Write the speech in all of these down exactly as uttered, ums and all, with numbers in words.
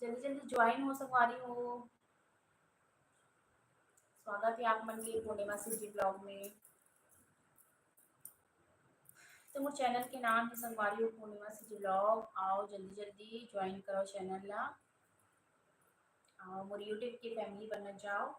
जल्दी जल्दी ज्वाइन हो संगवारी हो। स्वागत है आप मन के पूर्णिमा CG vlog में। तो मोर चैनल के नाम है संगवारी हो पूर्णिमा CG vlog। आओ जल्दी जल्दी ज्वाइन करो चैनल ला, आओ मोर YouTube के फैमिली बनत जाओ।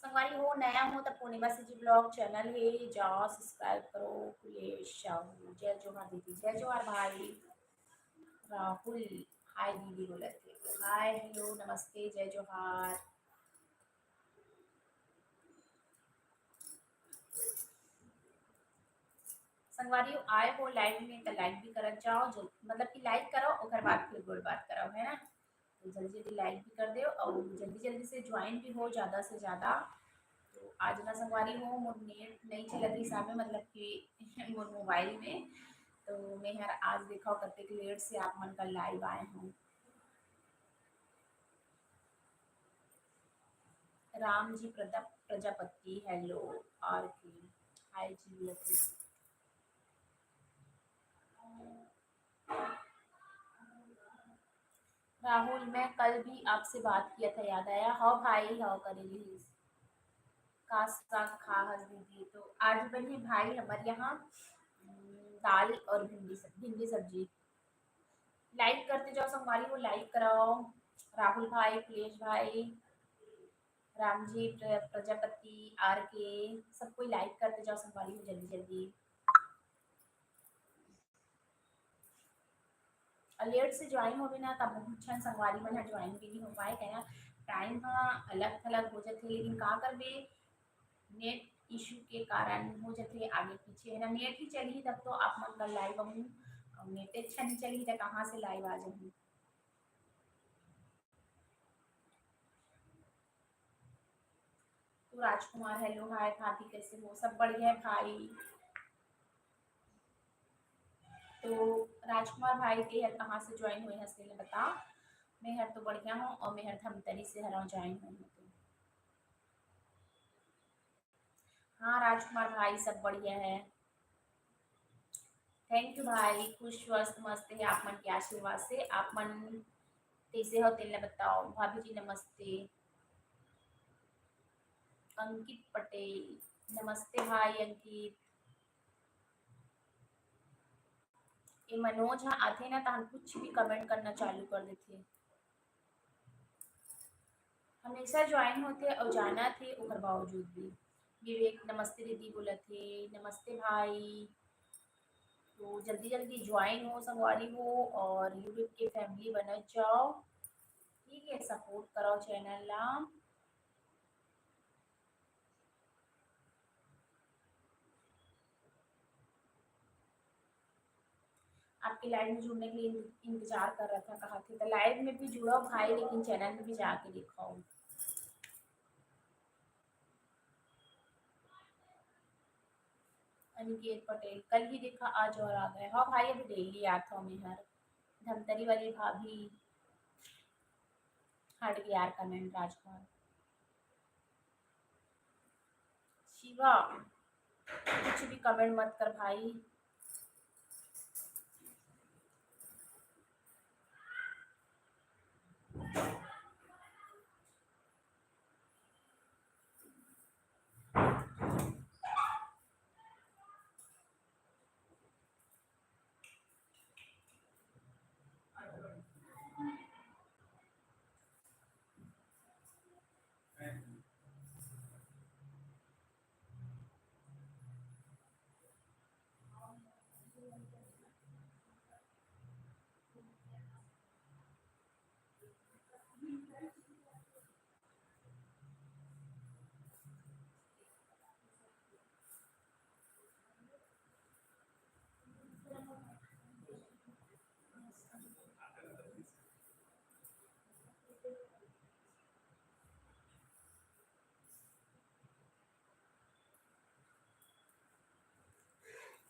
संगवारी हो, नया हो त पूर्णिमा CG vlog चैनल हे, जाओ सब्सक्राइब करो। कुलेश साहू, जय जोहार दीदी। जय जोहार भाई। राहुल, हाय दीदी बोलत हे। हाय, हेलो, नमस्ते, जय जोहार। संगवारी हो, आए हो लाइव में त लाइक भी करत जाओ, जो मतलब कि लाइक करो, ओकर बाद फिर गोल बात करो, है ना। तो जल्दी जल्दी लाइक भी कर दो और जल्दी जल्दी से ज्वाइन भी हो ज़्यादा से ज़्यादा। तो आज ना संगवारी हो, मोर नेट नहीं चलत हिसाब में, मतलब कि मोर मोबाइल में, तो मैं हर आज देखा कतेक लेट से आप मन का लाइव आए हूँ। राम जी प्रजा-, प्रजापति, हेलो, आर के, हाय जी, लकी। राहुल, मैं कल भी आपसे बात किया था, याद आया? हाँ भाई, हाँ, करे रहिस। का साग खा हस दीदी? तो आज बने भाई हमारे यहाँ, हम्म, दाल और भिंडी सब-, भिंडी सब्जी। लाइक करते जाओ संगवारी हो, लाइक कराओ। राहुल भाई, कुलेश भाई, राम जी, प्र-, प्रजापति, आर के, सब कोई लाइक करते जाओ संगवारी हो जल्दी जल्दी। और लेट से ज्वाइन होबे ना, तब बहुत झन संगवारी मन ह ज्वाइन भी नहीं हो पाए, काहे ना टाइम ह अलग थलग हो जाथे, लेकिन का करबे, नेट इशू के कारण हो जाथे आगे पीछे, है ना। नेट ही चलही तब तो आप मन का लाइव आहूँ, और नेट अच्छा नहीं चलही त कहाँ से लाइव आ जाहूँ। तो राजकुमार, हेलो, हाय भाभी, कैसे हो? सब बढ़िया है भाई। तो राजकुमार भाई, ते हर कहाँ से ज्वाइन हुए हस, तेला बता। मैं हर तो बढ़िया हूँ और मैं हर धमतरी से हर ज्वाइन हुई हूँ। तो हाँ राजकुमार भाई, सब बढ़िया है। थैंक यू भाई, खुश स्वस्थ मस्त है आप मन के आशीर्वाद से। आप मन कैसे हो, तेला बताओ। भाभी जी नमस्ते। अंकित पटेल, नमस्ते भाई अंकित। ये मनोज ह आथे ना, तहन कुछ भी कमेंट करना चालू कर देथे। हमेशा ज्वाइन होथे और जाना थे, ओकर बावजूद भी। विवेक नमस्ते दीदी बोलत हे, नमस्ते भाई। तो जल्दी जल्दी ज्वाइन हो संगवारी हो और YouTube के फैमिली बनत जाओ, ठीक है, सपोर्ट करो चैनल ला। आपके लाइव में जुड़ने के लिए इंत-, इंतजार कर रहा था, कहा थे तो लाइव में भी जुड़ो भाई, लेकिन चैनल में भी जाके दिखाओ। अनिकेत पटेल, कल ही देखा, आज और आ गए। हाँ भाई, अभी डेली आता हूँ मैं हर। धमतरी वाली भाभी, हट गया यार कमेंट राजकुमार। शिवा, कुछ भी कमेंट मत कर भाई।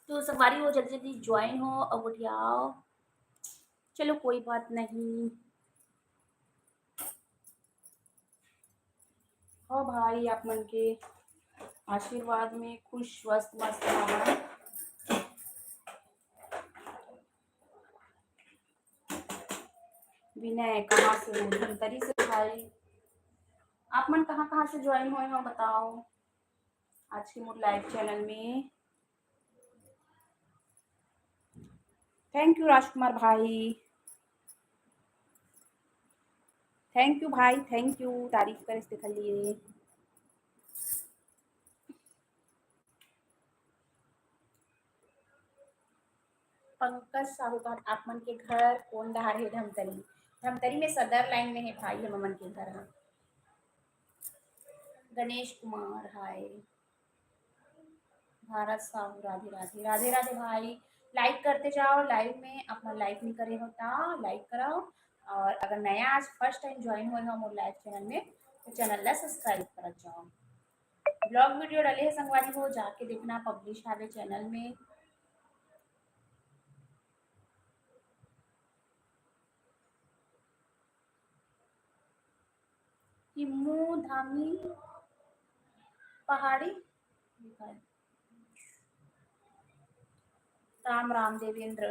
तो संगवारी हो, जल्दी जल्दी ज्वाइन हो और गोठियाओ। चलो, कोई बात नहीं। हो भाई, आप मन के आशीर्वाद में खुश, स्वस्थ, मस्त रहा। विनय, कहाँ से हो? धमतरी से भाई। आप मन कहाँ कहाँ से ज्वाइन होए हो, बताओ आज के मोर लाइव चैनल में। थैंक यू राजकुमार भाई, थैंक यू भाई, थैंक यू, तारीफ करे से देखल लिए। पंकज साहू का, आप मन के घर कोन डहार हे? धमतरी। धमतरी में सदर लाइन में हे भाई, हम मन के घर ह। गणेश कुमार, हाय। भारत साहू, राधे राधे, राधे राधे भाई। लाइक करते जाओ, लाइव में आप मन लाइक नहीं करे हो ता लाइक कराओ, और अगर नया आज फर्स्ट टाइम ज्वाइन हुए हो मोर लाइव चैनल में, तो चैनल ला सब्सक्राइब करत जाओ। ब्लॉग वीडियो डले हे संगवारी हो, जाके देखना, पब्लिश हावे चैनल में। किम्मू धामी पहाड़ी। राम राम देवेंद्र,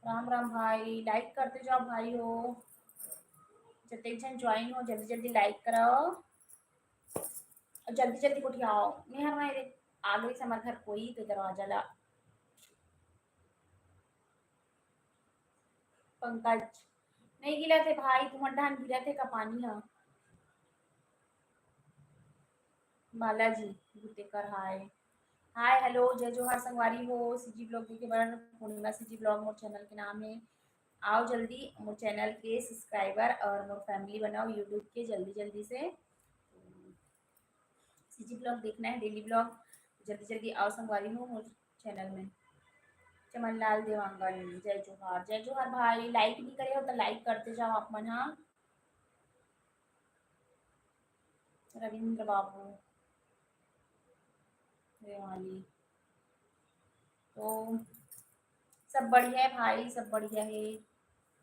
राम राम भाई, लाइक करते जाओ भाई हो, जतेक झन ज्वाइन हो जल्दी जल्दी लाइक कराओ और जल्दी जल्दी गोठियाओ। मैं हर मैं आ गई समर घर कोई तो दरवाजा ला। पंकज, नहीं गिरत हे भाई, तुम्हार डहान गिरत हे का पानी ह? बालाजी गुतेकर, हाय। हाय, हेलो, जय जोहार संगवारी हो। सीजी ब्लॉग देखे बर, पूर्णिमा सीजी ब्लॉग मोर चैनल के नाम है। आओ जल्दी मोर चैनल के सब्सक्राइबर और मोर फैमिली बनाओ YouTube के जल्दी जल्दी से। सीजी ब्लॉग देखना है, डेली ब्लॉग, जल्दी जल्दी आओ संगवारी हो मोर चैनल में। चमनलाल देवांगन, जय जोहार, जय जोहार भाई। लाइक नहीं करे हो तो लाइक करते जाओ आप मन, हाँ। रविंद्र बाबू रेवाली, तो सब बढ़िया है भाई, सब बढ़िया है।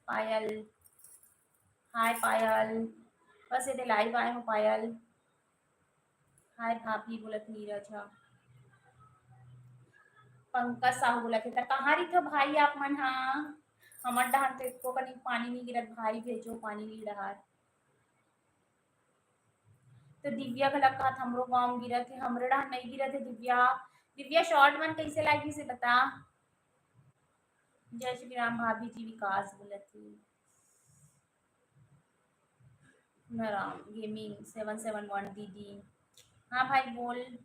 पायल, हाय पायल, बस ये लाइव आए हो पायल। हाय भाभी बोलत नीरज हा। पंकज साहू बोलत हे, "त कहाँ रहिथो भाई आप मन हा? हमर डहान तो एको कनी पानी नहीं गिरत भाई, भेजो पानी नहीं डहार।" तो दिव्या घलक कहत, "हमरो गाँव गिरत हे, हमरे डहान नहीं गिरत हे।" दिव्या, दिव्या शॉर्ट मन कैसे लागी से बता। जय श्री राम भाभी जी, विकास बोलत हे। राम गेमिंग सेवन सेवन वन दीदी, हाँ भाई बोल।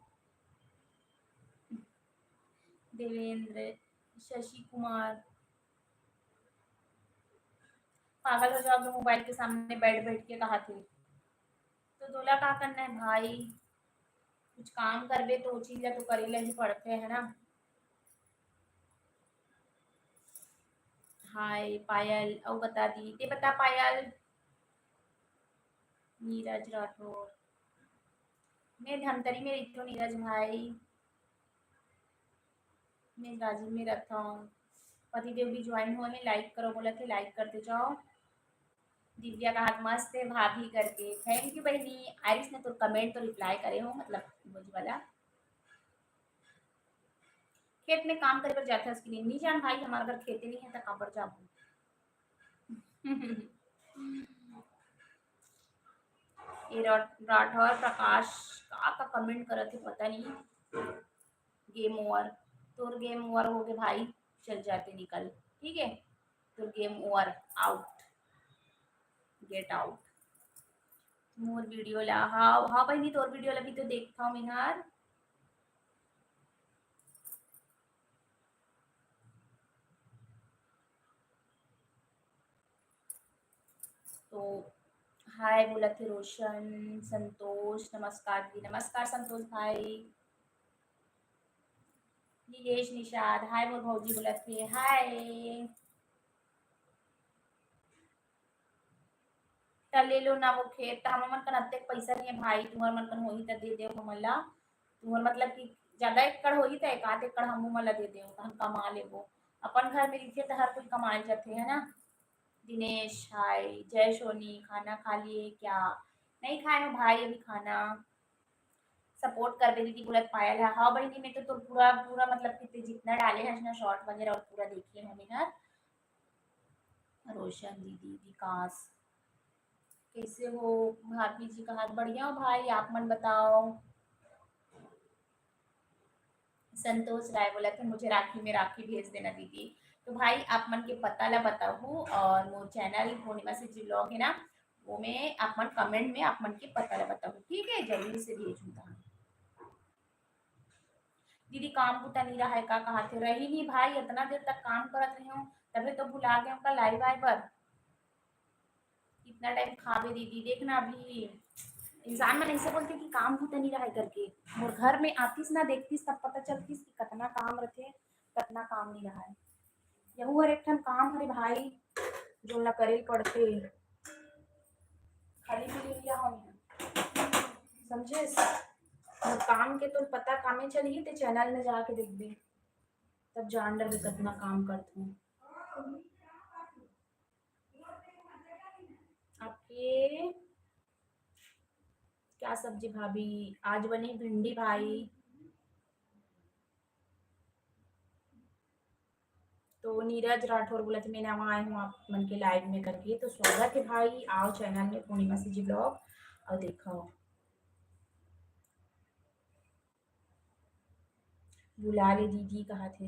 देवेंद्र, शशि कुमार, पागल हो जाओगे मोबाइल के सामने बैठ बैठ के, कहा थे। तो तोला का करना है भाई, कुछ काम करबे तो वो चीज ला तो करे ला ही पड़ते है ना। हाय पायल, अउ बता दी, ते बता पायल। नीरज राठौर, मैं धमतरी में रहिथो नीरज भाई, मैं राजिम में रहिथो। पति देव भी ज्वाइन हुआ है, लाइक करो बोला थे, लाइक करते जाओ। दिव्या का हाथ मस्त है भाभी करके, थैंक यू बहनी। आइरिस ने तो कमेंट तो रिप्लाई करे हो, मतलब इमोजी वाला। खेत में काम करे बर जाथे उसके लिए। नहीं जान भाई, हमारे घर खेते नहीं है तो काबर जाबो। ये राठ-, राठौर प्रकाश का, का कमेंट करत है पता नहीं। गेम ओवर, तोर गेम ओवर हो गए भाई, चल जाते निकल, ठीक है, तोर game over, out, get out. मोर वीडियो ला, हाँ, हाँ बहनी, तोर वीडियो ला भी तो देखता हूँ मैं यार। तो हाय बोलत हे रोशन, संतोष, नमस्कार जी, नमस्कार संतोष भाई। नीलेश निषाद, हाय मोर भौजी बोलत हे, हाय। त ले लो ना वो खेत, त हमर मन कन अतेक पैसा नहीं है भाई, तुम्हर मन कन होही त दे देव हमन ला। तुम्हर मतलब कि ज्यादा एकड़ होही त एक आध एकड़ हमू मन ला दे देव, तहन कमा लेबो। अपन घर में रहिथे त हर कोई कमाए जाथे, है ना? दिनेश, हाय। जय सोनी, खाना खा लिए क्या? नहीं खाए हो भाई अभी खाना। सपोर्ट करबे दीदी, बोलत पायल है। हाँ बहिनी, मैं तो, तो पूरा, पूरा मतलब कि ते जितना डाले है ना शॉर्ट वगैरह, और पूरा देखे हूँ मैं हर। रोशन दीदी, विकास, कैसे हो? भाभी जी का हाथ बढ़िया हो भाई, आप मन बताओ। संतोष राय बोला कि मुझे राखी में राखी भेज देना दीदी। तो भाई, आप मन के पता ला बताहू, और मोर चैनल पूर्णिमा सीजी व्लॉग है ना, वो में आप मन कमेंट में आप मन के पता ला बताहू, ठीक है? जरूर से भेजूंगा। दीदी, काम बुता नहीं रहा है का? कहा थे रही नहीं भाई, इतना देर तक काम करत रहे हो, तभी तो भुला गए का लाइव आए बर। इतना टाइम खाबे दीदी, देखना अभी इंसान मन ऐसे बोलते कि काम बुता नहीं रहा है करके। मोर घर में आतीस ना, देखतीस, तब पता चलतीस कि कतना काम रथे, कतना काम नहीं रहा है। यहू हर एक ठन काम हरे भाई, जो ला करे पड़ते। खाली मिली लिया हम, समझे? और काम के तो पता कामे चलही, ते चैनल में जाके देखबे, तब जान डरबे कतना काम करथूं। आपके क्या सब्जी भाभी? आज बनी भिंडी भाई। तो नीरज राठौर बोला थे, मैं नवा आए हूँ आप मन के लाइव में करके। तो स्वागत है भाई, आओ चैनल में पूर्णिमा सीजी व्लॉग और देखो। बुला ले दीदी कहा थे।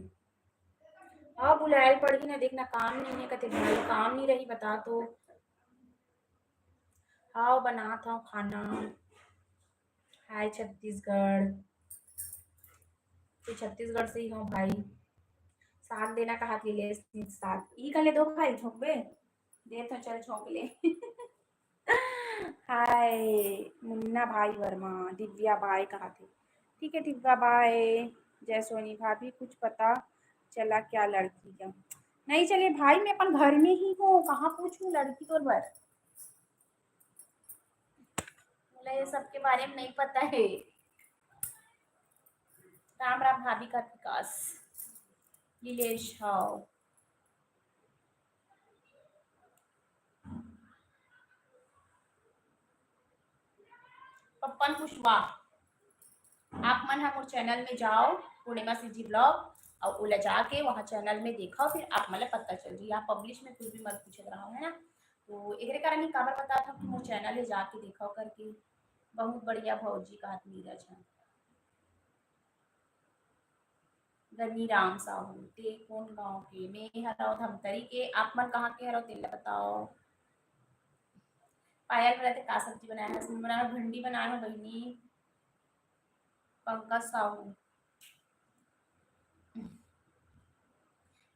हाँ, बुलाए पड़ही ना, देखना काम नहीं है कथे भाई, काम नहीं रही बता तो। हाँ, बनात हूँ खाना। हाय छत्तीसगढ़, तो छत्तीसगढ़ से ही हो भाई। साग देना कहा थे, ले साग ई कले दो भाई, झोंकबे दे तो चल झोंक ले। हाय मुन्ना भाई वर्मा, दिव्या बाय कहा थे। ठीक है दिव्या बाय। जय सोनी भाभी, कुछ पता चला क्या लड़की का? नहीं चले भाई, मैं अपन घर में ही हूँ, कहाँ पूछूं लड़की तोर बर? बोला ये सबके बारे में नहीं पता है। राम राम भाभी का विकास। लीलेश, हाँ। पप्पन कुशवाहा, आप मन ह मोर चैनल में जाओ, पूर्णिमा सीजी व्लॉग, और ओला जाके वहाँ चैनल में देखो, फिर आप मन ला पता चल जाही। आप पब्लिश में कुछ भी मत पूछत रहो, है ना? तो एकरे कारण ही काबर बतात हूँ कि मोर चैनल है, जाके देखो करके। बहुत बढ़िया भौजी का हाथ नीरज है। गनी राम साहू, ते कोन गांव के? मैं हरव धमतरी के। आप मन कहाँ के हरव, तेला बताओ। पायल बोला थे, का सब्जी बनाया है? मैं बनाया हूँ, भिंडी बनाया हूँ बहिनी। पंकज साहू,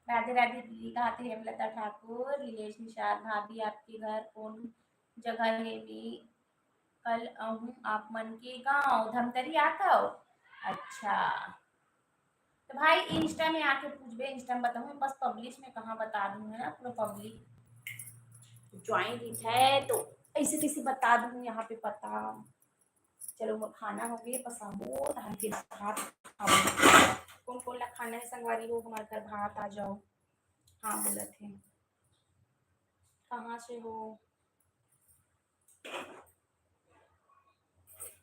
राधे राधे दीदी, कहा थे हेमलता ठाकुर। लीलेश निषाद, भाभी आपके घर कौन जगह है? मैं कल आहूँ आप मन के गांव, धमतरी आत हव? अच्छा, तो भाई इंस्टा में आके पूछबे, इंस्टा में बताऊँ, बस पब्लिश में कहाँ बता दूँ, है ना, पूरा पब्लिक ज्वाइन है तो ऐसे कैसे बता दूँ यहाँ पे पता। चलो, मोर खाना हो गए, पसाबो, तहन फिर भात खाबो। कौन कौन ला खाना है संगवारी हो, हमारे घर भात आ जाओ। हाँ, बोलत है। कहाँ से हो?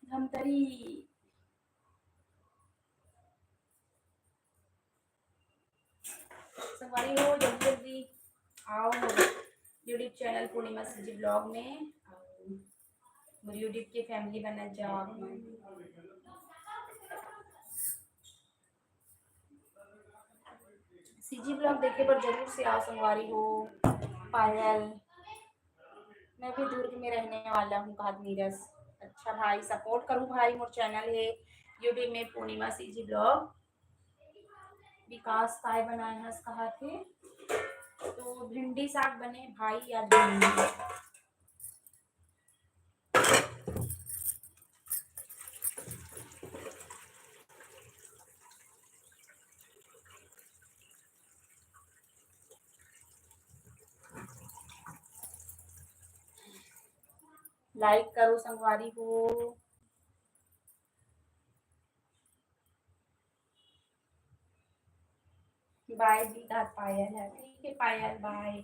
धमतरी। संगवारी हो, जल्दी जल्दी आओ YouTube चैनल पूर्णिमा सीजी व्लॉग में, और मोर YouTube के फैमिली बनत जाओ आप मन। सीजी व्लॉग देखे बर जरूर से आओ संगवारी हो। पायल, मैं भी दुर्ग में रहने वाला हूँ, कहा नीरज। अच्छा भाई, सपोर्ट करूँ भाई, मोर चैनल है YouTube में पूर्णिमा सीजी व्लॉग। विकास काय बनाए हस कहा थे, तो भिंडी साग बने भाई, आज भिंडी। लाइक करो संगवारी हो। बाय भी कहा पायल है। ठीक है पायल, बाय।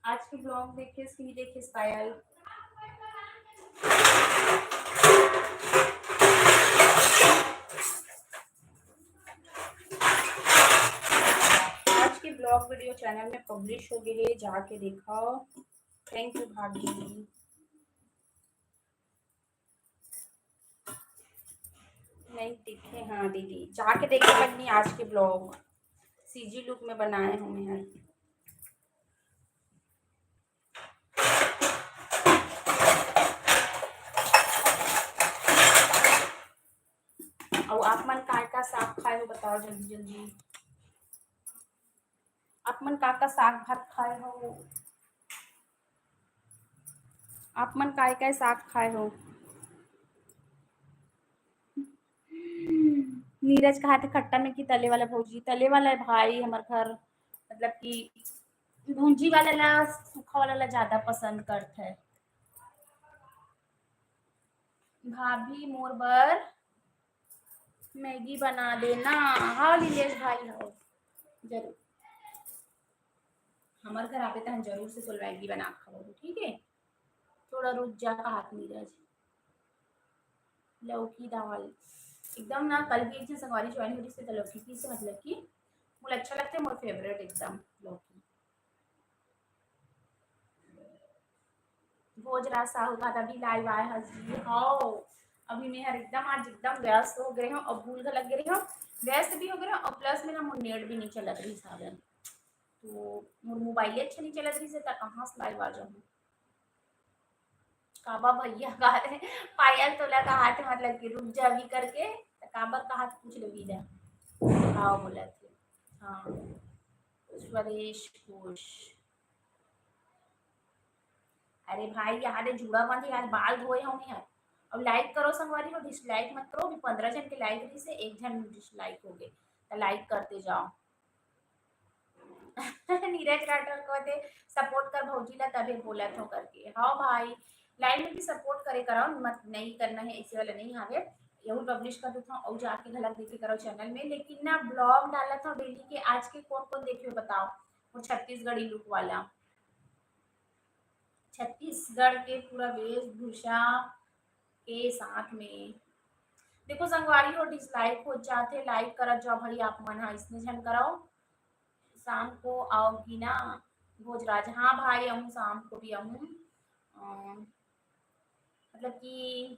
आज के ब्लॉग देखे कि नहीं देखे पायल? आज के ब्लॉग वीडियो चैनल में पब्लिश हो गए है, जाके देखो। थैंक यू भाभी। नहीं देखे, हाँ दीदी, जाके देखे बन्नी आज के ब्लॉग, सीजी लुक में बनाए हूँ मैं। और आप मन काय का साग खाए हो, बताओ जल्दी जल्दी। आप मन का का साग भात खाए हो? आप मन काय काय साग खाए हो? नीरज कहा थे खट्टा में कि तले वाला भौजी? तले वाला है भाई, हमार घर मतलब कि भूंजी वाला ला, सूखा वाला ला ज्यादा पसंद करत है। भाभी मोर बर मैगी बना देना। हाँ नीलेश भाई, हाँ जरूर, हमार घर आबे त हम जरूर से तोल मैगी बना के खवाबो, ठीक है? थोड़ा रुक जा, कहात नीरज। लौकी दाल एकदम ना, कल भी एक झन संगवारी ज्वाइन हो रही से, तो लौकी की से मतलब कि मुझे अच्छा लगता है, मोर फेवरेट एकदम लौकी। भोजराज साहू का अभी लाइव आए हस जी। हाँ, अभी मैं हर एकदम आज एकदम व्यस्त हो गए हूँ और भूल घलक गए हूँ, व्यस्त भी हो गए हूँ और प्लस में ना मोर नेट भी नहीं चलत रही साधन, तो मोर मोबाइल अच्छा नहीं चलत रही से, त कहाँ से लाइव आ जाऊँ? काबा भैया कहा थे, पायल तोला कहा थे, मतलब कि रुक जा अभी करके, त काबर कहा थे पूछ ले वीजा। हाँ बोला थे। हाँ, स्वदेश घोष। अरे भाई, यहाँ दे जुड़ा मत यार, बाल धोए होंगे यार। अब लाइक करो संगवारी हो, डिसलाइक मत करो। अभी पंद्रह जन के लाइक रही से, एक जन डिसलाइक हो गए, तो लाइक करते जाओ। नीरज राठौर को दे सपोर्ट कर भौजी ला, तभी बोला था करके। हाँ भाई, लाइव में भी सपोर्ट करे करो, मत नहीं करना है, ऐसे वाला नहीं आवे। यहू पब्लिश कर देता हूँ और जाके घलक देखे करो चैनल में, लेकिन ना ब्लॉग डाला था डेली के। आज के कौन कौन देखे हो बताओ, वो छत्तीसगढ़ी लुक वाला, छत्तीसगढ़ के पूरा वेशभूषा के साथ में। देखो संगवारी हो, डिसलाइक हो जाते, लाइक करत जाओ भाई आप मन हा, इसने झन कराओ। शाम को आओगी ना भोजराज? हाँ भाई, आऊँ, शाम को भी आऊँ। अ, मतलब कि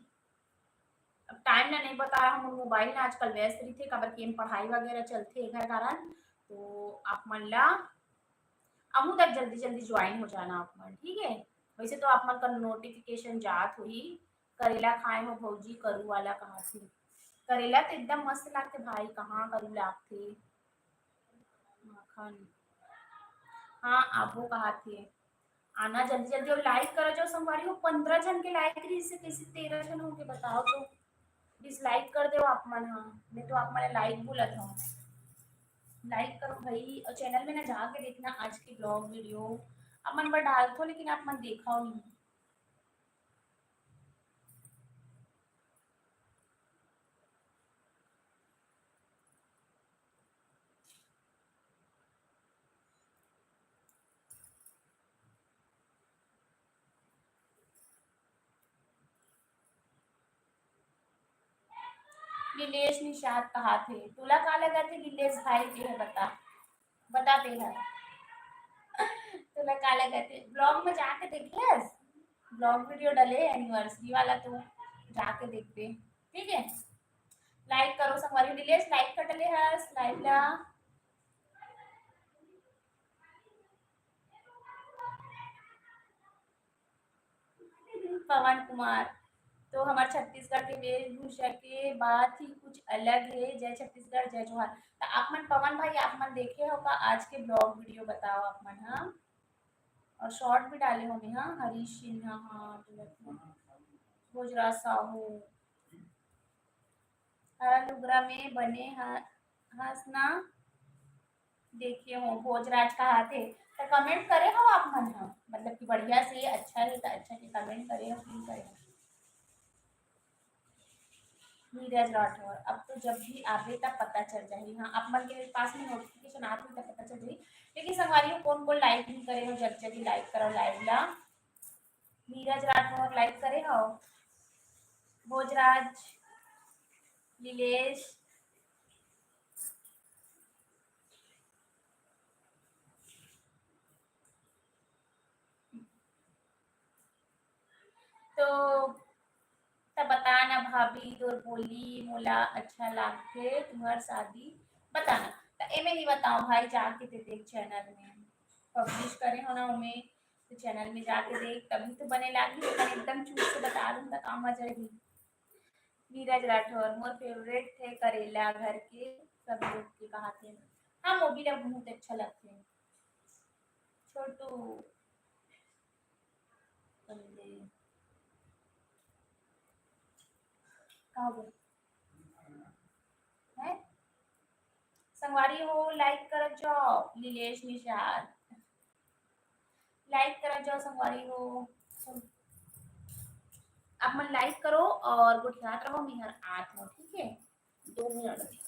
अब टाइम ना नहीं बता रहा हूँ, मोबाइल ना आजकल व्यस्त रही थे, काबर के पढ़ाई वगैरह चलते घर कारण, तो आप मन ला अहू तक जल्दी जल्दी ज्वाइन हो जाना आप मन, ठीक है? वैसे तो आप मन का नोटिफिकेशन जात हुई। करेला खाए हो भौजी, करू वाला कहा थे। करेला तो एकदम मस्त लागते भाई, कहाँ करू लागते। मक्खन, हाँ आबो कहा थे। आना जल्दी जल्दी और लाइक करो जो संगवारी हो। पंद्रह जन के लाइक रही से कैसे तेरह जन होंगे बताओ तो। डिसलाइक कर दो आप मन, हाँ मैं तो आप मन लाइक बोलत हूँ। लाइक करो भाई और चैनल में ना जाके देखना आज की ब्लॉग वीडियो। आप मन बर डालत हो लेकिन आप मन देखा हो नहीं। नीलेश निषाद कहा थे, तोला का लगा थे नीलेश भाई के है बता, बता दे है। तोला का लगा थे ब्लॉग में जाके देख ले, ब्लॉग वीडियो डले एनिवर्सरी वाला, तो जाके देखते, ठीक है? लाइक करो संगवारी, नीलेश लाइक कर डले है लाइव ला। पवन कुमार, तो हमार छत्तीसगढ़ के वेशभूषा के बात ही कुछ अलग है। जय छत्तीसगढ़, जय जोहार। तो आप मन पवन भाई, आप मन देखे हो का आज के ब्लॉग वीडियो, बताओ आप मन। हाँ, और शॉर्ट भी डाले होंगे। हाँ, हरीश सिन्हा, हाँ, भोजराज साहू, हरा लुगरा में बने ह-, हंसना देखे हो भोजराज कहा थे, तो कमेंट करे हो आप मन ह, मतलब कि बढ़िया से, अच्छा है तो अच्छा से कमेंट करे हो, फील करे हो। नीरज राठौर, अब तो जब भी आबे तब पता चल जाही। हाँ, आप मन के पास में नोटिफिकेशन आत ही तब पता चल जाही। लेकिन संगवारी हो, कौन कौन लाइक नहीं करे हो, जल्दी जल्दी लाइक करो लाइव ला। नीरज राठौर लाइक करे हो, भोजराज, लीलेश, तो त बता ना भाभी, तोर बोली मोला अच्छा लागथे तुहर शादी, बता ना। त एमे नहीं बताओ भाई, जाके ते देख, चैनल में पब्लिश करे हो ना ओमे, तो चैनल में जाके देख, तभी तो बने लागी। मैं एकदम चुप से बता दूँ त काम आ जाएगी। नीरज राठौर मोर फेवरेट थे, करेला घर के सब लोग के कहा थे। हाँ, मोबिला बहुत अच्छा लगथे। छोटू, का हो गया? हैं? संगवारी हो, लाइक करत जाओ, लीलेश निषाद, लाइक करत जाओ संगवारी हो। आप मन लाइक करो और गोठियात रहो, मेहर आत हो, ठीक है? दो मिनट।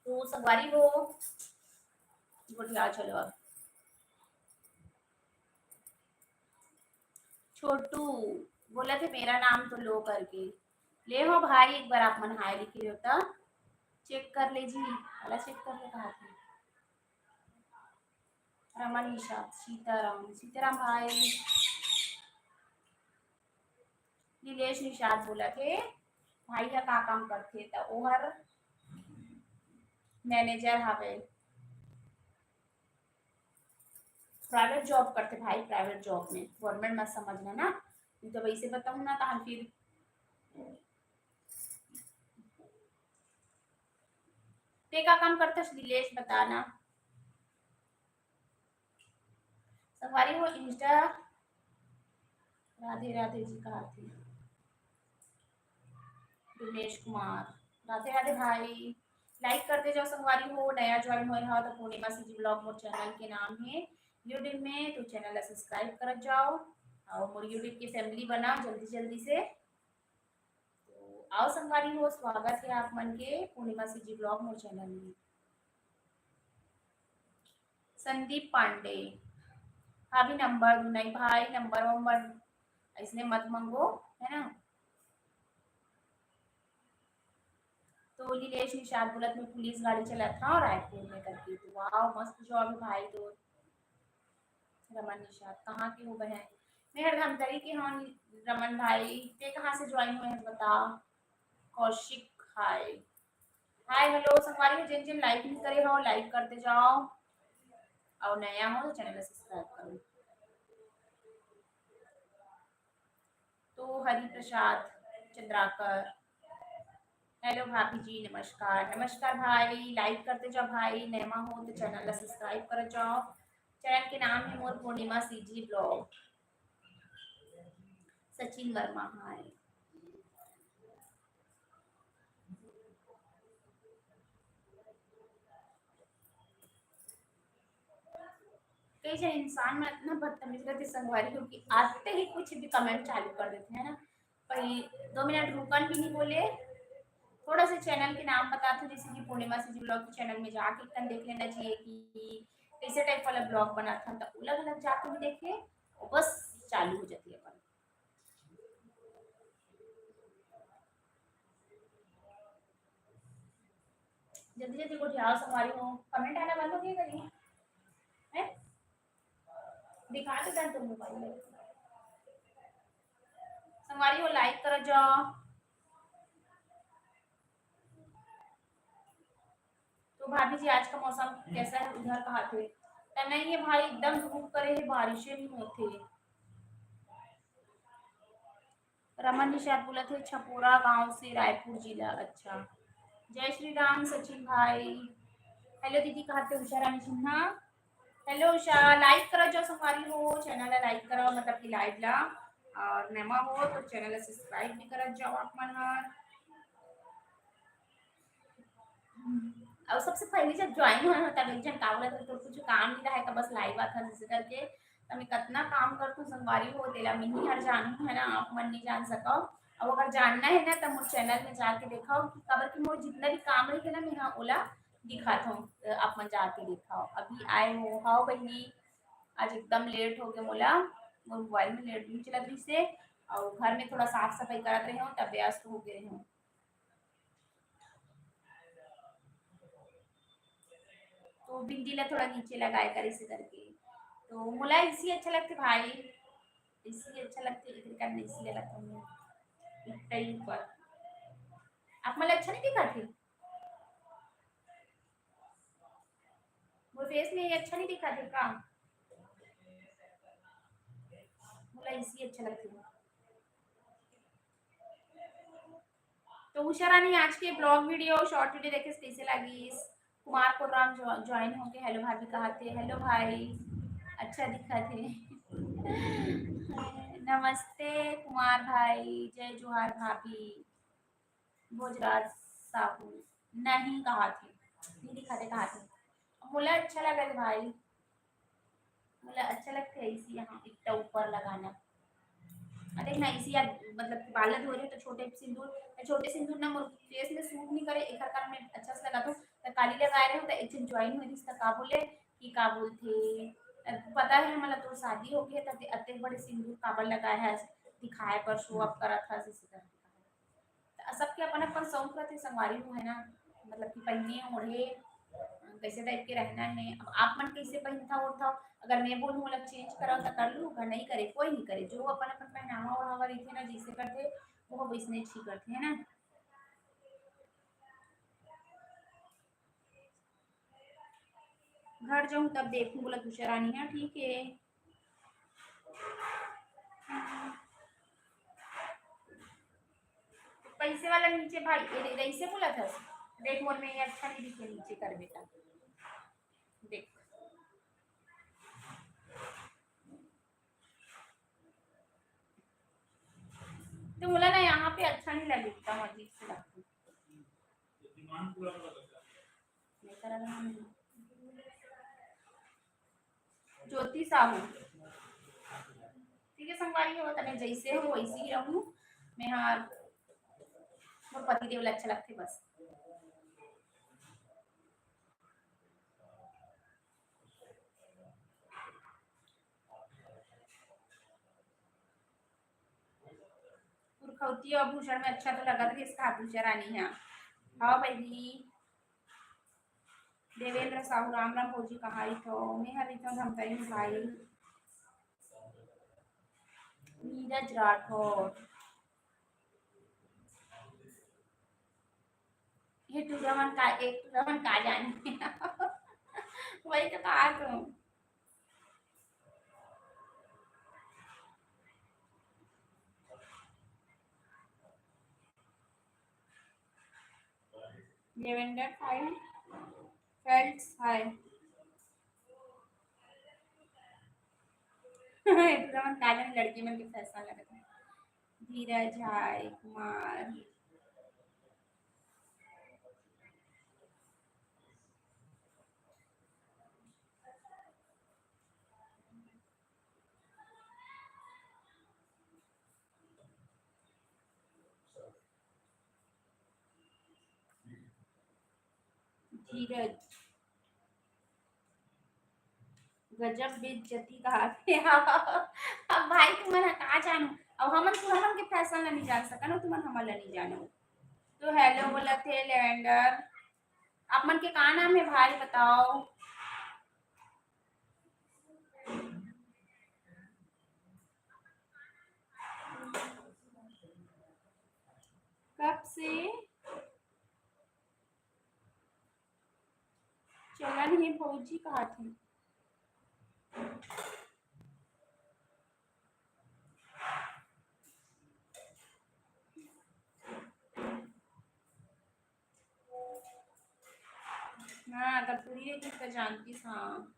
तो संगवारी हो, गोठिया चलो अब। छोटू बोला थे मेरा नाम तो लो करके। ले हो भाई, एक बार आप मन हाय लिखे हो त चेक कर ले जी। वाला चेक कर ले कहा थे। रमन निषाद, सीताराम, सीताराम भाई। लीलेश निषाद बोला थे भाई ह का काम करथे, त ओहर मैनेजर हवे। प्राइवेट जॉब करथे भाई, प्राइवेट जॉब में, गवर्नमेंट मत समझना ना, नहीं तो वैसे बताऊँ ना तो हम फिर। ते का काम करथस लीलेश, बताना। संगवारी हो, इंस्टा राधे राधे जी कहा थे। दिनेश कुमार, राधे राधे भाई। लाइक करते जाओ संगवारी हो, नया ज्वाइन होए हो तो पूर्णिमा सीजी ब्लॉग मोर चैनल के नाम है। यूट्यूब में तो चैनल ला सब्सक्राइब करत जाओ और मोर यूट्यूब की फैमिली बनाओ जल्दी जल्दी से। तो आओ संगवारी हो, स्वागत है आप मन के पूर्णिमा सीजी ब्लॉग मोर चैनल में। संदीप पांडे, भाभी नंबर दू, नहीं भाई, नंबर वंबर इसने मत मांगो, है ना। तो लीलेश निषाद बोलत, मैं पुलिस गाड़ी चलात हूँ रायपुर में करके। तो वाह, मस्त जॉब है भाई। तो रमन निषाद कहाँ के हो बहन? मैं हर धमतरी के हूँ रमन भाई। ते कहाँ से ज्वाइन हुए हैं बता। कौशिक हाय। हाय हेलो संगवारी हो, जिन जिन लाइक नहीं करे हो लाइक करते जाओ और नया हो तो चैनल सब्सक्राइब करो। तो हरि प्रसाद चंद्राकर, हेलो भाभी जी, नमस्कार। नमस्कार भाई, लाइक करते जाओ भाई, नया हो तो चैनल ला सब्सक्राइब कर जाओ चैनल के नाम है मोर पूर्णिमा सीजी ब्लॉग। सचिन वर्मा, हाय। कई झन इंसान मन इतना बदतमीज रहते संगवारी हो कि आते ही कुछ भी कमेंट चालू कर देते हैं ना। भाई, दो मिनट रुकन भी नहीं बोले। थोड़ा सा चैनल के नाम बताते, जैसे कि पूर्णिमा सीजी ब्लॉग के चैनल में जाके एकदम देख लेना चाहिए कि कैसे टाइप वाला ब्लॉग बनाता है, तो अलग अलग जाके भी देखे, और बस चालू हो जाती है अपन। जल्दी जल्दी गोठियाओ संगवारी हो, कमेंट आना बंद हो गया करी है, दिखा के कर दो मोबाइल में। संगवारी हो, लाइक करो जाओ। तो भाभी जी, आज का मौसम कैसा है उधर, कहा थे? तो नहीं है भाई, एकदम धूप करे है, बारिशें नहीं होते। रमन निषाद बोला थे छपोरा गांव से, रायपुर जिला। अच्छा, जय श्री राम सचिन भाई। हेलो दीदी, कहा थे? उषा रानी सिन्हा। हेलो उषा, लाइक करो जो संगवारी हो, चैनल ला लाइक करो, मतलब कि लाइव ला, और नवा हो तो चैनल ला सब्सक्राइब भी करत जाओ आप मन हर। और सबसे पहले जब ज्वाइन होए हो तब एक झन का बोलत रहे, तो कुछ काम नहीं रहे का, बस लाइव आता जैसे करके। तो मैं कतना काम करतूँ संगवारी हो, तेला मैं ही हर जानू है ना, आप मन नहीं जान सको। और अगर जानना है ना तो मोर चैनल में जाके देखो कि काबर कि मोर जितना भी काम रही ना मैं हाँ ओला दिखात हूँ, आप मन जाके देखो। अभी आए हो? हाव बहिनी, आज एकदम लेट हो गया मोला, मोर मोबाइल में नेट भी चलत रहिस हे और घर में थोड़ा साफ सफाई करत रहे हो तब व्यस्त हो गए हो। तो बिंदी ला थोड़ा नीचे लगाए कर इसे करके। तो मोला इसी अच्छा लगते भाई, इसी अच्छा लगते, इधर का नहीं इसी लगता हूँ। इतना ही ऊपर। आप मोला अच्छा नहीं दिखाते? मोर फेस में ये अच्छा नहीं दिखाते का? मोला इसी अच्छा लगते। तो उषा रानी आज के ब्लॉग वीडियो, शॉर्ट वीडियो देखे कैसे लगिस? कुमार कोर्राम ज्वाइन होके हेलो भाभी कहा थे। हेलो भाई, अच्छा दिखा थे। नमस्ते कुमार भाई, जय जोहार भाभी। भोजराज साहू नहीं कहा थे, नहीं दिखा थे, कहा थे। मोला अच्छा लगा थे भाई, मोला अच्छा लगता है इसी यहाँ इतना ऊपर लगाना। अरे ना, इसी याद मतलब कि बाल धो रहे तो छोटे सिंदूर, छोटे सिंदूर ना मोर फेस में सूट नहीं करे, एक कारण में अच्छा से लगा तो, तो काली लगाए रहे हो तो एक दिन ज्वाइन हुई थी, इसका का बोले कि का बोलते, पता है हमारा तो शादी हो गया था, अतने बड़े सिंदूर काबर लगाया है, दिखाए पर शो अप करा था, इसी तरह। त सबके अपन अपन शौक रहिथे संगवारी हो, है ना, मतलब कि पहिने ओढ़े, अ, कैसे टाइप के रहना है। अब आप मन कैसे पहिनथव ओढ़थव, अगर मैं बोलूँ ओला चेंज करव त कर लू, अगर नहीं करे, कोई नहीं करे, जो अपन अपन पहनावा ओढ़ावा रहिथे ना, जैसे करथे वो वैसने ही करथे, है ना। घर जाऊँ तब देखूँ बोला दूसरा रानी है, ठीक है। पैसे वाला नीचे भाई, ये दे, ऐसे बोला था। देख मोर में ये अच्छा नहीं दिखे, नीचे कर बेटा। देख। तो बोला ना, यहाँ पे अच्छा नहीं लगे, एकदम अजीब से लगता। ज्योति साहू, ठीक है संगवारी हो, तने जैसे हो वैसे ही रहूं। मैं हाँ, मोर पति देव ला अच्छा लगथे बस। पुरखौती आभूषण में अच्छा तो लगत रहिस का आभूषण रानी हा। हाँ बहिनी। देवेंद्र साहू, राम राम भौजी, कहाँ रहिथो? मैं हर रहिथो धमतरी में भाई। नीरज राठौर। ये टूरा मन का, एक टूरा मन का जाने। वही तो कहा तुम। Lavender fine, felt high। तुमन का जाने लड़की मन के फैशन लगत हे। धीरज, हाय कुमार। धीरज, गजब बेइज्जती कहाथे। अब भाई तुमन ह का जानव, अब हमन तुमन के फैशन ला नहीं जान सकन, तुमन हमन ला नहीं जानव। तो हेलो बोलत हे लेवेंडर, आप मन के का नाम हे भाई बताओ? कब से चलन हे भौजी कहाथे। हाँ, तब पूरी ये चीज तो जानती हाँ।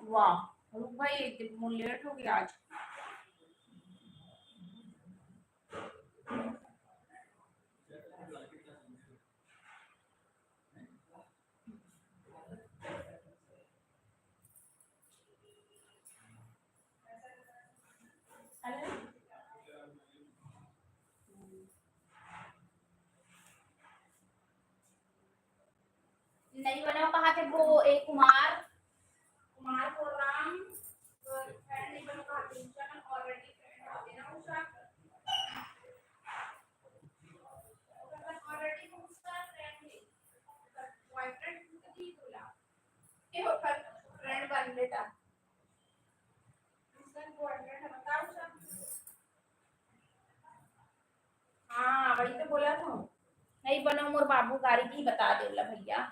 वाह, रुक भाई, एक दिन मोर लेट हो गया आज। नहीं बनाओ कहा थे वो एक कुमार, कुमार को राम, तो friend नहीं बनो कहा थे, उषा ना already friend होते ना उषा। Already वो उसका friend है, boyfriend खुद नहीं बोला कि वो friend बन लेता। हाँ, वही तो बोला था। नहीं बनो मोर बाबू गाड़ी की बता दे ला भैया।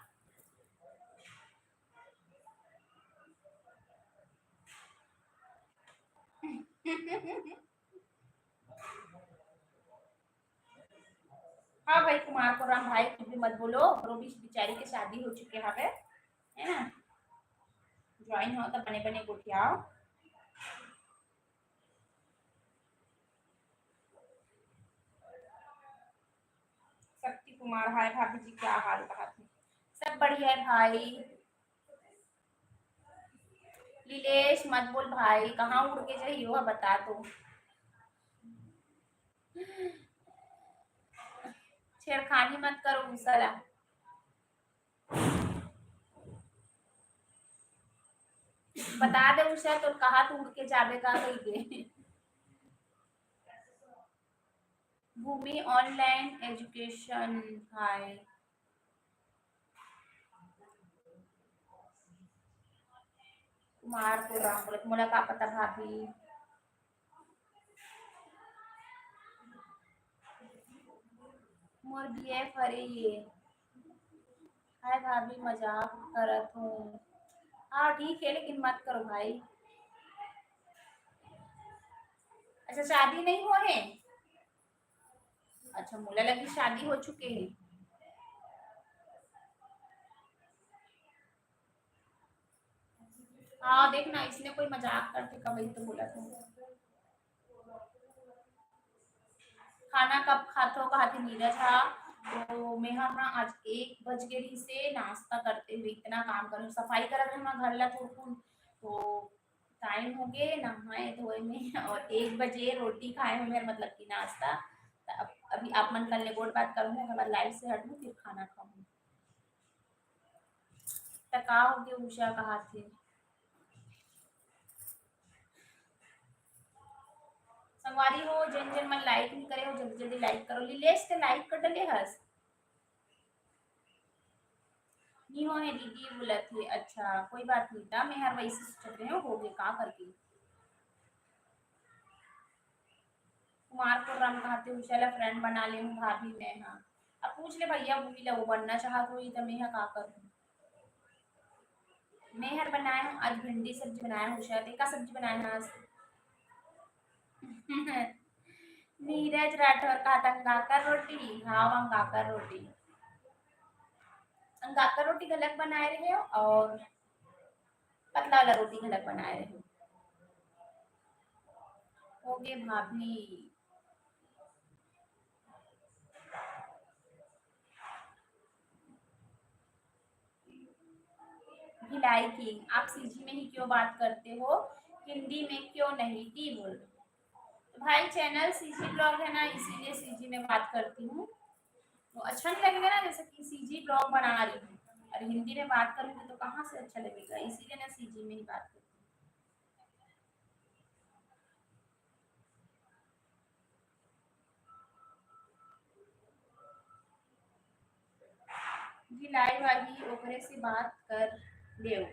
हाँ भाई कुमार को राम भाई कुछ भी मत बोलो, रोबिश बिचारी के शादी हो चुके हवे, है ना? Join हो तो बने बने गोठियाओ। शक्ति कुमार, हाय भाभी जी, क्या हाल कहा थे? सब बढ़िया है भाई। लीलेश मत बोल भाई, कहाँ उड़ के जाइयो बता तो। छेड़खानी मत करो उषा ला। बता दे उषा, तो कहा तू उड़ के जाबे का कही के। भूमि online education, हाय। कुमार को राम बोलत, मोला का पता भाभी। मोर बीएफ हरे ये। हाय भाभी, मजाक करत हूँ। हाँ ठीक है, लेकिन मत करो भाई। अच्छा, शादी नहीं हो है? अच्छा, मोला लगी शादी हो चुके है। हाँ, देख ना, इसने कोई मजाक करके कबई तो बोला था। खाना कब खाथो, कहा थे नीरज हा। तो मैं हम ना आज एक बज के रही से नाश्ता करते हुए इतना काम करूँ, सफाई करत रहे घर ला थोड़कुन, तो टाइम हो गए नहाए धोए में और एक बजे रोटी खाए में मेरा मतलब कि नाश्ता। त अब अभी आप मन कर ले गोठ बात करूँ, हमारे लाइव से हटूँ फिर खाना खाऊँ। त का हो गया उषा कहा थे? संगवारी हो, जेन जेन मन लाइक नहीं करे हो, जल्दी जल्दी लाइक करो। लीलेश ते लाइक कर डले हस। नहीं हो है दीदी बोलत हे। अच्छा, कोई बात नहीं, ता मैं हर वैसे सोचत रहे हो गए का करके। कुमार को राम कहा थे उषा ला फ्रेंड बना ले हूँ भाभी मैं। हाँ, अब पूछ ले भैया, भूमि ला, वो बनना चाहत होही त मैं ह का करूँ? मैं हर बनाए हूँ आज भिंडी सब्जी बनाए हूँ। शायद का सब्जी बनाए हूँ आज? नीरज राठौर का अंगाकर रोटी, हाँ, अंगाकर रोटी, अंगाकर रोटी घलक बनाए रहे हो और पतला वाला रोटी घलक बनाए रहे हो। ओके भाभी। भिलाई किंग, आप सीजी में ही क्यों बात करते हो, हिंदी में क्यों नहीं? की बोल? तो भाई, चैनल सीजी ब्लॉग है ना, इसीलिए सीजी में बात करती हूँ। तो अच्छा नहीं लगेगा ना, जैसे कि सीजी ब्लॉग बना रही हूँ और हिंदी में बात करूँगी तो कहाँ से अच्छा लगेगा, इसीलिए ना सीजी में ही बात करती हूँ। भिलाई वाली ओकरे से बात कर लेव।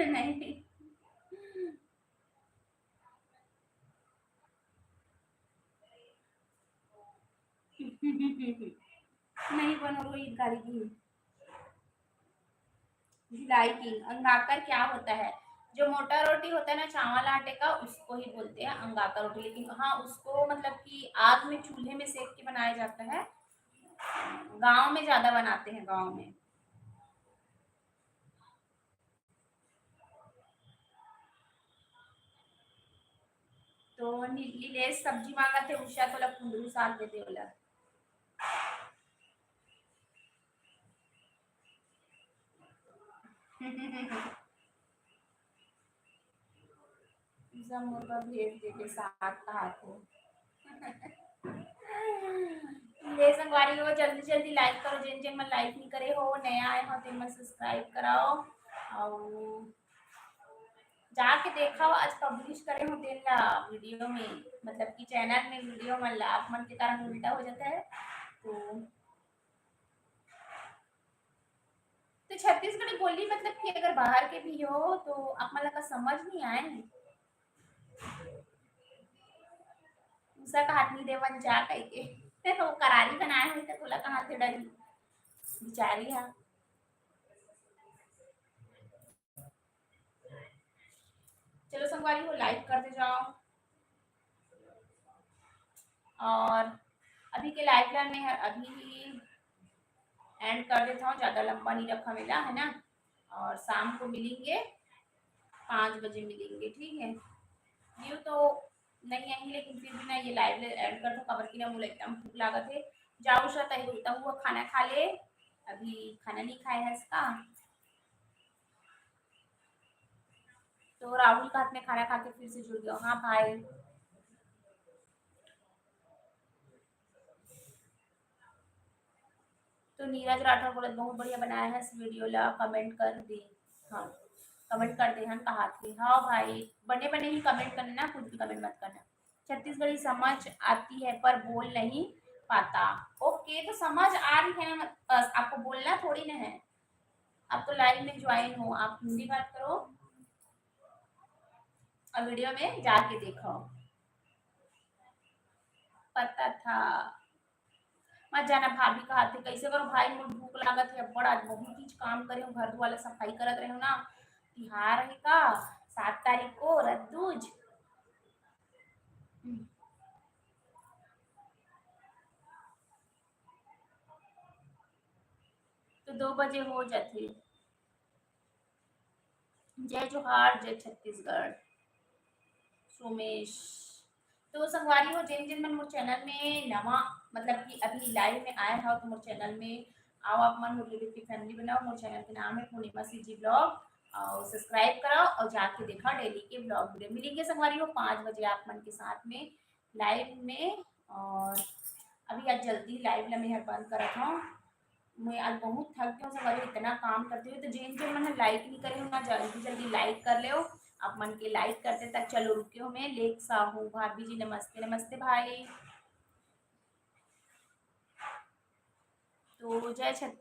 नहीं। नहीं बनो रोहित गारी की। भिलाई किंग, अंगाकर क्या होता है? जो मोटा रोटी होता है ना चावल आटे का, उसको ही बोलते हैं अंगाकर रोटी। लेकिन हाँ, उसको मतलब कि आग में, चूल्हे में सेक के बनाया जाता है। गांव में ज्यादा बनाते हैं, गांव में। तो नी-, नीलेश सब्जी मांगत हे, उषा तोला कुंदरू साग दे दे ओला। उषा मोर बर भेज दे के साग कहात हे। ले संगवारी हो, जल्दी जल्दी लाइक करो, जेन जेन मन लाइक नहीं करे हो, नया आए हो, तेन मन सब्सक्राइब कराओ। और जाके देखो, आज पब्लिश करे हो तेन ला वीडियो में, मतलब कि चैनल में वीडियो मन ला, आप मन के कारण उल्टा हो जाता है। तो, तो छत्तीसगढ़ी बोली, मतलब कि अगर बाहर के भी हो तो आप मन ला का समझ नहीं आए? उषा का हाथ नहीं देवन जा कह के। वो करारी बनाए हुई तो तोला कहाँ से डरी? बिचारी हा। चलो संगवारी हो, लाइक करते जाओ। और अभी के लाइव ला मैं अभी ही एंड कर देता हूँ, ज्यादा लंबा नहीं रखा मेला, है ना। और शाम को मिलेंगे, पाँच बजे मिलेंगे, ठीक है। व्यू तो नहीं आई, लेकिन फिर भी मैं ये लाइव एंड कर दूँ, काबर कि ना मोला एकदम भूख लागत है। जाओ उषा, तही रोता हुआ खाना खा ले, अभी खाना नहीं खाया है इसका। तो राहुल का हाथ में खाना खा के फिर से जुड़ गया। हाँ भाई। तो नीरज राठौर बोलत, "बहुत बढ़िया बनाया है इस वीडियो ला, कमेंट कर दे।" हाँ, कमेंट कर दे हन कहा थे। हाँ भाई, बने बने ही कमेंट करना, कुछ भी कमेंट मत करना। छत्तीसगढ़ी समझ आती है पर बोल नहीं पाता। ओके, तो समझ आ रही है ना, बस आपको बोलना थोड़ी ना है। आप तो लाइव में ज्वाइन हो, आप हिंदी बात करो और वीडियो में जाके देखो। पता था। मत जाना भाभी कहा थे, कैसे करो भाई, मोर भूख लागत है अब्बड़, आज बहुत चीज काम करे हूँ, घर दुआर ला सफाई करत रहे हूँ ना, तिहार है का सात तारीख को रद्दूज। तो दो बजे हो जाथे। जय जोहार, जय छत्तीसगढ़। सोमेश, तो संगवारी हो, जेन जेन मन मोर चैनल में नवा, मतलब कि अभी लाइव में आए हो, तो मोर चैनल में आओ, आप मन मोर YouTube की फैमिली बनाओ। मोर चैनल के नाम है पूर्णिमा सीजी ब्लॉग, और सब्सक्राइब कराओ और जाके देखा डेली के ब्लॉग वीडियो। मिलेंगे संगवारी हो पाँच बजे आप मन के साथ में लाइव में। और अभी आज जल्दी लाइव ला मैं हर बंद करत हूँ। मैं आज बहुत थक गया हूँ संगवारी, इतना काम करते हुए। तो जेन जेन मन लाइक नहीं करे हो ना, जल्दी जल्दी लाइक कर ले। आप मन के लाइक करते तक चलो रुके हो मैं। लेख साहू भाभी जी नमस्ते, नमस्ते भाई। तो जय छत-,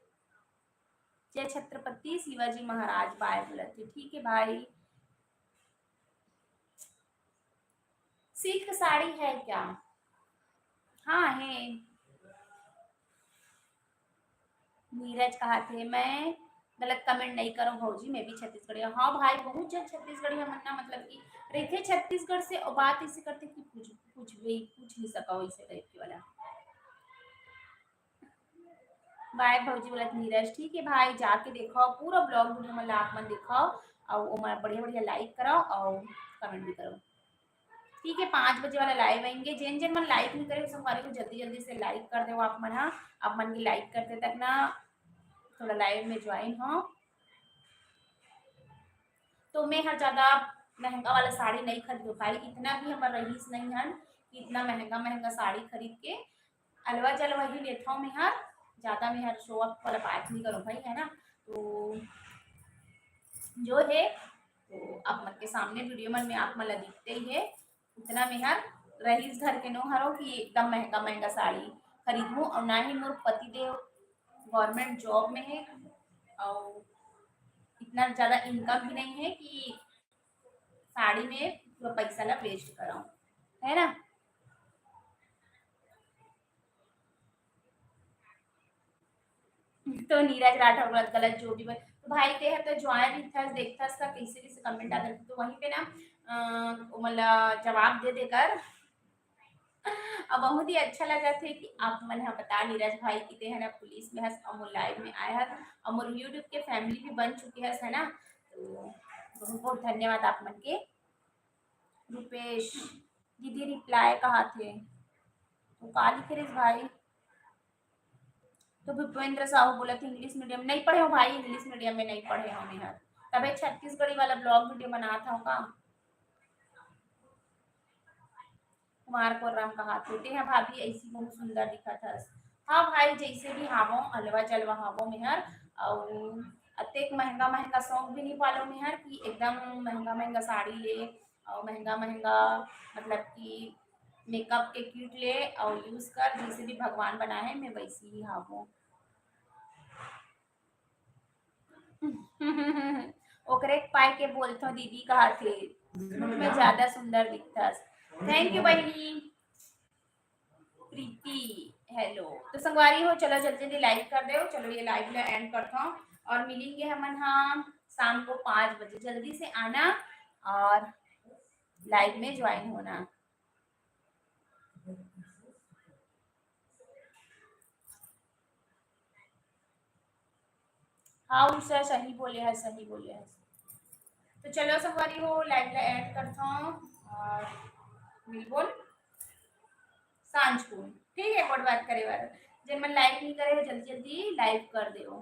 जय छत्रपति शिवाजी महाराज, बाय बोलत हे, ठीक है भाई। सिल्क साड़ी है क्या? हाँ है। नीरज कहाथे, मैं गलत comment नहीं करूँ भौजी, मैं भी छत्तीसगढ़िया। हाँ भाई, बहुत जन छत्तीसगढ़िया मन ना, मतलब कि रहिथे छत्तीसगढ़ से, और बात ऐसे करथे कि पूछ, पूछबे, पूछ नहीं सको, ऐसे type के वाला। Bye भौजी बोलत नीरज। ठीक है भाई, जाके देखो पूरा vlog video में, आप मन देखो और ओमा बढ़िया बढ़िया like करो और comment भी करो। ठीक है, पाँच बजे वाला live आएंगे। जेन जेन मन like नहीं करे संगवारी हो, जल्दी जल्दी से like कर दो आप मन हा। आप मन के like करते तक ना थोड़ा live में join हो। तो मैं हर ज्यादा महंगा वाला साड़ी नहीं खरीदूँ भाई, इतना भी हमर रहीस नहीं हन कि इतना महंगा महंगा साड़ी खरीद के अलवा जलवा ही लेथव मैं हर, ज्यादा मैं हर show off वाला बात नहीं करूँ भाई, है ना। तो जो है तो आप मन के सामने video मन में आप मन ला दिखते ही है, उतना मैं हर रहीस घर के नो हरो कि एकदम महंगा महंगा साड़ी खरीदूँ, और ना ही मोर पति देव government job में है और इतना ज्यादा income भी नहीं है कि साड़ी में पूरा पैसा ला waste कराऊँ, है ना। तो नीरज राठौर बोलत गलत जो भी बोल, तो भाई ते ह तो join रहिथस, देखथस का कैसे कैसे comment आथे, तो वहीं पे ना अ, ओमन ला जवाब दे देकर। अब बहुत ही अच्छा लगा थे कि आप मन ह बता नीरज भाई कि ते ह ना पुलिस में हस, और मोर live में आए हस, और मोर YouTube के family भी बन चुके हस, है ना। तो बहुत बहुत धन्यवाद आप मन के। रुपेश दीदी reply कहाथे, तो का लिखे रेस भाई? तो भूपेंद्र साहू बोलत हे English medium नहीं पढ़े हो भाई, English medium में नहीं पढ़े हो मैं हर, तबे छत्तीसगढ़ी वाला vlog video बनात हव का? कुमार कोर्राम कहाथे, ते ह भाभी ऐसी बहुत सुंदर दिखत हस। हाँ भाई, जैसे भी हावो, अलवा जलवा हावो मेहर, अउ अतेक महंगा महंगा शौक भी नहीं पालो मेहर कि एकदम महंगा महंगा साड़ी ले और महंगा महंगा, मतलब कि makeup के kit ले और use कर, जैसे भी भगवान बनाए हे, मैं वैसी ही हावो। ओकरे पाए के बोलथो दीदी कहाथे, suit में ज्यादा सुंदर दिखथस। Thank you बहिनी। प्रीति, hello। तो संगवारी हो, चलो जल्दी जल्दी like कर दो। चलो ये live ला end करता हूँ और मिलेंगे हमन हा शाम को पाँच बजे। जल्दी से आना और live में join होना। हाँ उषा, सही बोले है, सही बोले है। तो चलो संगवारी हो, live ला end करता हूँ और मिलबोन सांझ को, ठीक है। गोठ बात करे बर जेन मन like नहीं करे हो, जल्दी जल्दी like कर दो।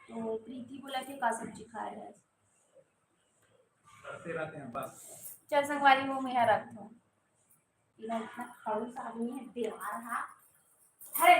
तो प्रीति बोला थे का सब्जी खाए है? चल संगवारी हो, मैं रखता हूँ। इतना खड़ूस आदमी है, देवार हा।